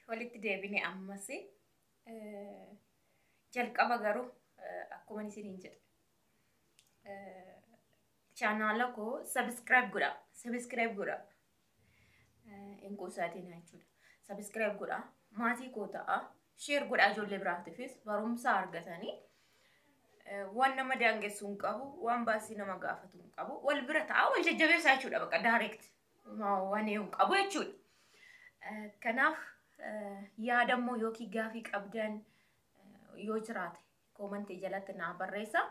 Walitti deebine ammas jalqaba garuu akkuma isiniin jedhe chaanaala koo subscribe godha, subscribe godha, inquu isaatiin jechuudha. Subscribe godha, maatii koo ta'a, share godha, ijoollee biraatiifis barumsa argatanii. Waan nama daangessuu hin qabu, waan baasii nama gaafatu hin qabu, wal bira ta'a, wal jajjabeessaa jechuudha. Bakka direct waan hin qabu jechuudha. Kanaaf yaada immoo yookiin gaafii qabdan yoo jiraate koomantii jalatti naa barreessa.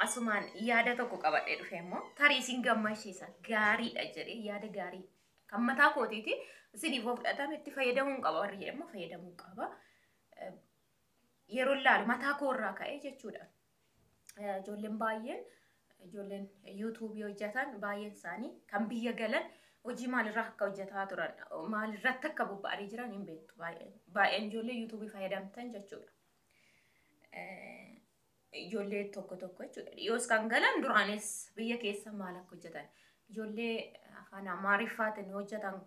Asumaan yaada tokko qabadhee dhufe immoo tarii isin gammachiisa, gaariidha jedhee yaada gaarii kan mataa kootiiti, isiniif yoo fudhatame itti fayyadamuu qaba, warri jedhamu fayyadamuu qaba. Yeroo ilaalu mataa koo irraa ka'ee jechuudha. Ijoolleen baay'een, ijoolleen yuutuubii hojjetan baay'een isaanii kan biyya galan hojii maalirraa akka hojjetaa turan, maalirratti akka bobba'anii jiran hin beektu baay'een ijoollee yuutuubii fayyadamtan jechuudha. Ijoollee tokko tokko jechuudha. Dhiyoos kan galan, duraanis biyya keessa maal akka hojjetan, ijoollee afaan Amaariffaatiin hojjetan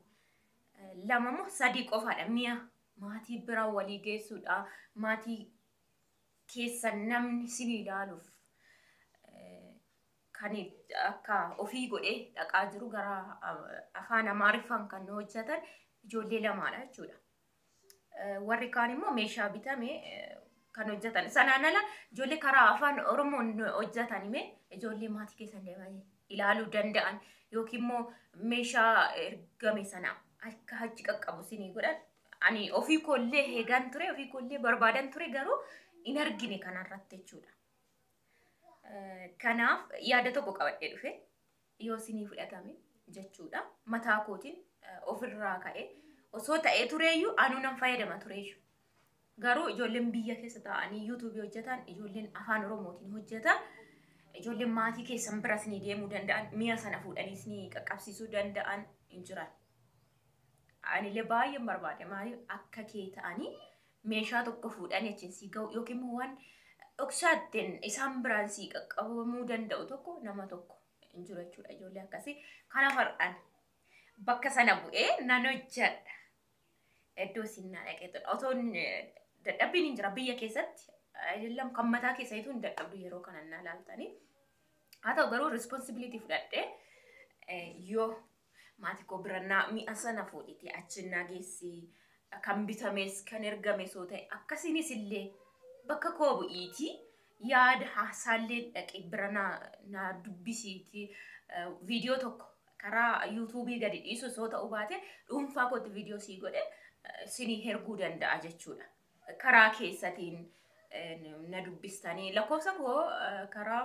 lama moo sadii qofaadha. Mi'a maatii bira walii geessuudha. Maatii keessa namni sin ilaaluuf kan akka ofii godhee dhaqaa jiru gara afaan Amaariffaan kan hojjetan ijoollee lamaadha jechuudha. Warri kaan immoo meeshaa bitame kan hojjetan. Sanaan ala ijoollee karaa afaan Oromoon hojjetan hime, ijoollee maatii keessan deemanii ilaaluu danda'an yookiin immoo meeshaa ergame sana akka achi qaqqabu isinii godhan. Ani ofii koollee eegaan ture, ofii koollee barbaadan ture, garuu hin argine kanarratti jechuudha. Kanaaf yaada tokko qabadhee dhufe, yoo isinii fudhatame jechuudha. Mataa kootiin ofirraa ka'e osoo ta'ee tureeyyuu anuu nan fayyadama tureeyyuu. Garuu ijoolleen biyya keessa taa'anii yuutuubii hojjetan, ijoolleen afaan Oromootiin hojjetan, ijoolleen maatii keessan biras ni deemuu danda'an, mi'a sana fuudhaniis ni qaqqabsiisuu danda'an hin jiran. Anillee baay'een barbaade, maaliif akka kee ta'anii meeshaa tokko fuudhanii achiin sii ga'u yookiin immoo waan dhoksaattiin isaan biraan sii qaqqabamuu danda'u tokko nama tokko hin jiru jechuudha ijoollee akkasii. Kanaaf har'aan bakka sana bu'ee nan hojjedha. Iddoo isin naa dhaqee otoo dadhabbiin hin jira biyya keessatti ayillam kan mataa keessaniitu hin dadhabdu yeroo kana naa laaltanii. Haa ta'u garuu responsibility fudhadhee yoo maatii koo bira naa mi'a sana fuudhite achi naa geessi, kan bitames kan ergames yoo ta'e, akkasiinis illee bakka koo bu'iitii yaada haasaallee dhaqee bira naa dubbisiitii, viidiyoo tokko karaa yuutuubii gadi dhiisu osoo ta'uu baate dhuunfaa kootti viidiyoo sii godhe sinii erguu danda'a jechuudha. Karaa keessatiin na dubbistanii lakkoofsa koo karaa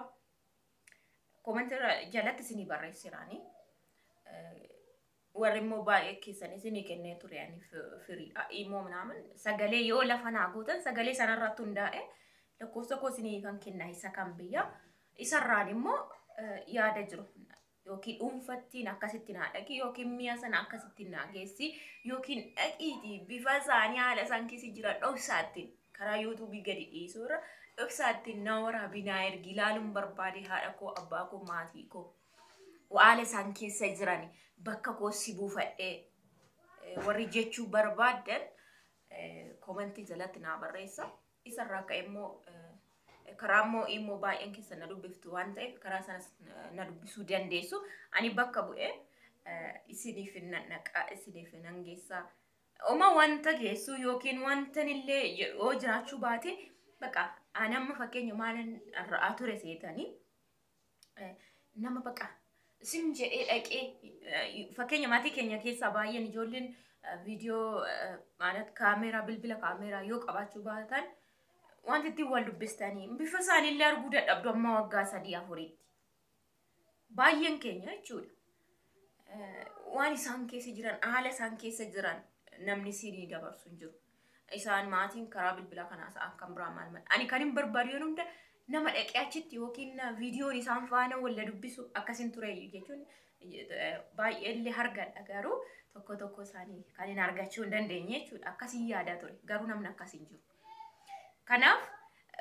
koomentii jalatti isinii barreessiraanii. Warri immoo baay'ee keessan isinii kennee ture ani firiidha. Immoo minaamin sagalee yoo lafa naa gootan sagalee sanarratti hundaa'e lakkoofsa koo isinii kan kenna, isa kan biyya. Isarraan immoo yaada jiru yookiin dhuunfattiin akkasitti naa dhaqi yookiin mi'a sana akkasitti naa geessi yookiin dhaqiitii bifa isaanii, haala isaan keessa jiran dhoksaattiin karaa yuutuubii gadi dhiisuu irra dhoksaattiin na waraabii naa ergi, ilaaluun barbaade haadha koo, abbaa koo, maatii koo, haala isaan keessa jiran bakka koo si buufadhee warri jechuu barbaaddan koomentii jalatti naa barreessa. Isarraa ka'e immoo karaa immoo baay'een keessa na dubbiftu waan ta'eef karaa sanas na dubbisuu dandeessu. Ani bakka bu'ee isiniif nan dhaqaa, isiniif nan geessaa. Oma wanta geessu yookiin wanta illee yoo jiraachuu baate, bakka ani amma fakkeenya maalan ra'aa ture seetanii, nama bakka isin jedhee dhaqee, fakkeenya maatii keenya keessaa baay'een ijoolleen viidiyoo ማለት kaameeraa, bilbila kaameeraa yoo qabaachuu baatan wanti ittiin wal dubbistanii bifa isaaniillee arguu dadhabdu amma waggaa 3 4tti. Baay'een keenya jechuudha. Waan isaan keessa jiran, haala isaan keessa jiran namni siinii dabarsu hin jiru. Isaan maatiin karaa bilbilaa kanaa isaan kan biraa maal maal. Ani kan hin barbaadu yeroo hunda nama dhaqee achitti yookiin viidiyoon isaan faana walla dubbisu akkasin ture jechuun baay'eellee argadha, garuu tokko tokko isaanii kan hin argachuu hin dandeenye jechuudha. Akkasiin yaadaa ture, garuu namni akkas hin jiru. Kanaaf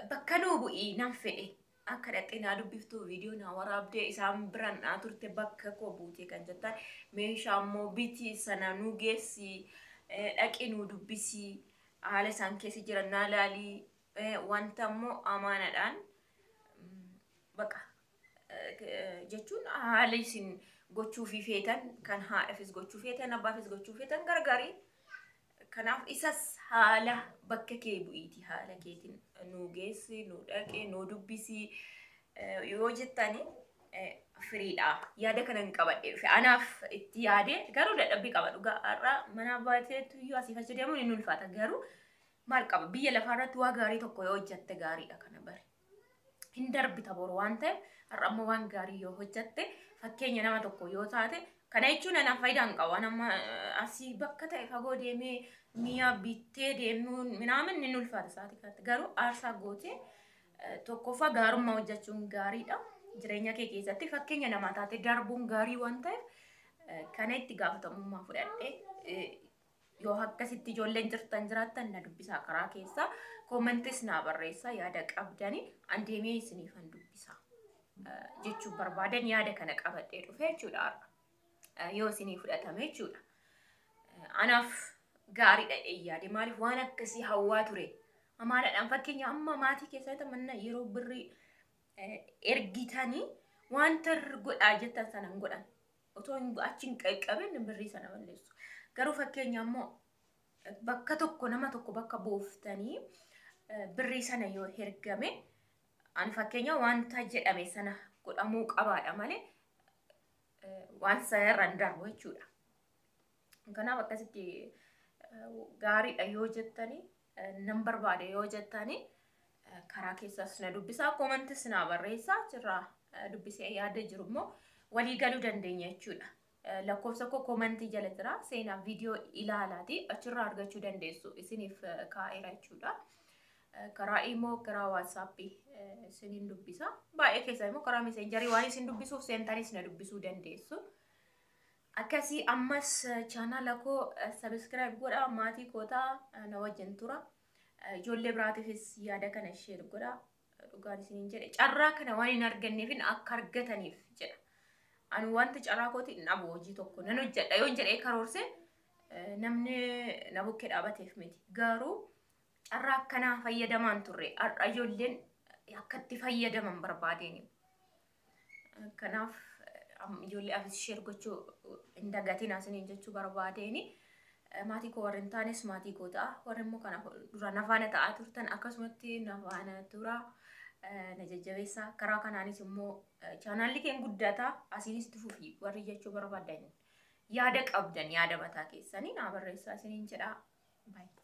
bakka nuu bu'ii nan fedhe. Akka dhaqxee naa dubbiftu, viidiyoo naa waraabdee, isaan biraan naa turte, bakka koo buutee kan jettan, meeshaa immoo biti sana nu geessi, dhaqi nu dubbisi, haala isaan keessa jiran naa laalii, wanta immoo amaanaadhaan baqa jechuun haala isin gochuufii feetan kan haadhaafis gochuu feetan, abbaafis gochuu feetan gargaarii. Kanaaf isas haala bakka kee bu'iiti, haala keetiin nu geessi, nu dhaqe, nu dubbisi yoo jettani firiidha. Yaada kana hin qabadhe dhufe. Anaaf itti yaade garuu dadhabbii qaba dhugaa. Har'a mana baateetu iyyuu asiif achi deemuun hin ulfaata, garuu maal qaba, biyya lafaarratti waa gaarii tokko yoo hojjatte gaariidha kana bari. Hin darbita boru waan ta'eef, har'a ammoo waan gaarii yoo hojjatte, fakkeenya nama tokko yoo taate, kana jechuun anaaf faayidaa hin qabu. Nama asii bakka ta'e fagoo deemee mi'a bittee deemuun minaamin ni ulfaata sa'aatii kanatti. Garuu aarsaa gootee tokkoffaa gaarummaa hojjechuun gaariidha. Jireenya kee keessatti fakkeenya namaa taate darbuun gaarii waan ta'eef, kana itti gaafatamummaa fudhadhee, yoo akkasitti ijoolleen jirtan jiraattan na dubbisaa, karaa keessaa commentis naa barreessaa, yaada qabdanii an deemee isiniifan dubbisaa jechuun barbaadan, yaada kana qabadhee dhufe jechuudha har'a. Yoo isinii fudhatame jechuudha. Anaaf gaariidha yaade, maaliif waan akkasii hawwaa ture. Amaanaadhaan fakkeenya amma maatii keessatti manna yeroo birrii ergitanii wanta godhaa jettan sana hin godhan. Otoo achi hin qaqqabin birrii sana balleessu. Garuu fakkeenya ammoo bakka tokko nama tokko bakka buuftanii birrii sana yoo ergame, ani fakkeenya wanta jedhame sana godhamuu qabaadha malee waan sana irra hin darbu jechuudha. Kanaaf akkasitti gaariidha yoo jettanii, nan barbaade yoo jettanii, karaa keessas na dubbisaa, commentis na barreessaa, achirraa dubbisee yaada jiru immoo walii galuu dandeenya jechuudha. Lakkoofsa koo commentii jala jira, seenaa viidiyoo ilaalaati achirraa argachuu dandeessu, isiniif kaa'eera jechuudha. Karaa immoo karaa WhatsAppii isiniin dubbisa. Baay'ee keessaa immoo karaa Messengerii waan isin dubbisuuf seentanis na dubbisuu dandeessu. Akkasii ammas chaanaala koo subscribe godhaa, maatii kootaa na wajjin tura. Ijoollee biraatiifis yaada kana share godhaa. Dhugaan isiniin jedhe, carraa kana waan hin arganneef akka argataniif jedha. Ani wanta carraa kooti hin dhabu, hojii tokko nan hojjedha yoon jedhee karoorse namni na bukkee dhaabateef miti. Garuu carraa akkanaa fayyadamaan turre, har'a ijoolleen akka itti fayyadaman barbaadeen. Kanaaf ijoollee afis share gochuu hin dagatin asiniin jechuu barbaadeeni. Maatii koo warri hin taanes maatii koo ta'a. Warri immoo kana dura nafaana ta'aa turtan akkasumatti nafaana tura. Na jajjabeessa. Karaa kanaanis immoo chaanaalli keen guddataa, asiinis itti fufii warri jechuu barbaadan, yaada qabdan, yaada mataa keessanii naa barreessaa isiniin jedha. Baay'ee.